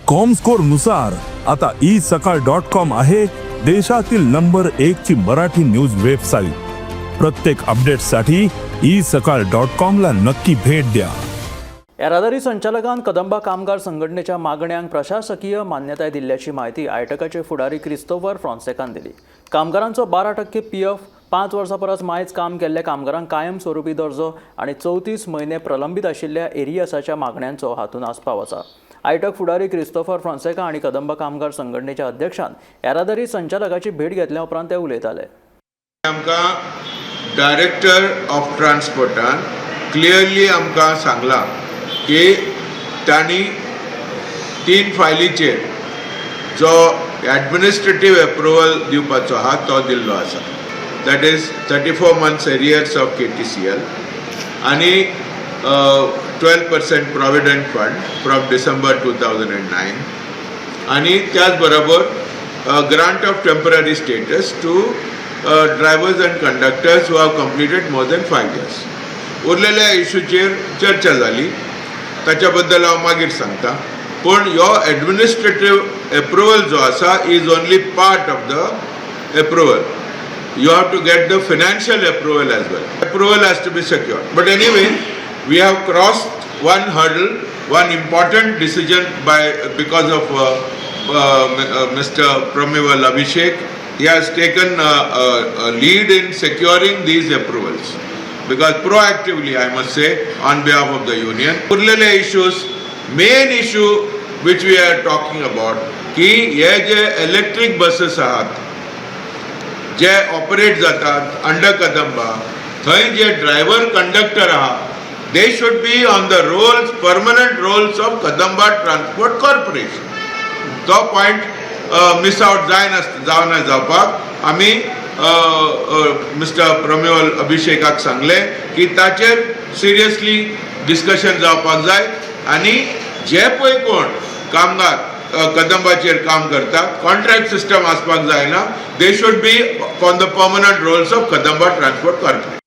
Comscore नुसार आता E सकाळ डॉट कॉम आहे देशातील नंबर एक ची मराठी न्यूज वेबसाईट. प्रत्येक अपडेटसाठी ई सकाळ डॉट कॉम ला नक्की भेट द्या. येरादारी संचालकान कदंबा कामगार संघटनेच्या मागण्यांक प्रशासकीय मान्यताय दिल्ल्याची म्हायती आयटकाचे फुडारी क्रिस्तोफर फ्रॉन्सेकान दिली. कामगारांचो 12% पीएफ, 5 वर्सां परस मायज काम केल्ल्या कामगारांक कायम स्वरुपी दर्जो आनी 34 म्हयने प्रलंबीत आशिल्ल्या एरियसाच्या मागण्यांचो हातूंत आस्पाव आसा. आयटक फुडारी क्रिस्तोफर फ्रॉन्सेका आनी कदंबा कामगार संघटनेच्या अध्यक्षान येरादारी संचालकाची भेट घेतल्या उपरांत ते उलयताले. आमकां डायरेक्टर ऑफ ट्रान्सपोर्टान क्लियरली आमकां सांगलां की तांणी तीन फायलीचेर जो एडमिनिस्ट्रेटीव एप्रुवल दिवपाचो आहा तो दिल्लो आसा. That is 34 months arrears of KTCL आनी 12% provident fund from December 2009 आनी त्याच बरोबर grant of temporary status to drivers and conductors who have completed more than 5 years. उरलेल्या इशूचेर चर्चा जाली, ताच्या बद्दल हांव मागीर सांगता. पूण ह्यो एडमिनिस्ट्रेटीव एप्रुवल जो आसा is only part of the approval. You have to get the financial approval as well. Approval has to be secured. But anyway, we have crossed one hurdle, one important decision by because of Mr. Promival Abhishek. He has taken a lead in securing these approvals. Because proactively, I must say, on behalf of the union, उरलेले issues, main issue which we are talking about, की हे जे electric buses आहात जे operate जातात under Kadamba, थंय जे driver conductor आहा, they should be on the rolls, permanent rolls of Kadamba Transport Corporation. तो point miss out जायना जावना जावपाक आमी मिस्टर प्रमिवल अभिषेकाक सांगलें की ताचेर सिरियसली डिस्कशन जावपाक जाय आनी जे पळय कोण कामगार कदंबाचेर काम करता, कॉन्ट्रॅक्ट सिस्टम आसपाक जायना. They should be on the permanent rolls of Kadamba Transport Corporation.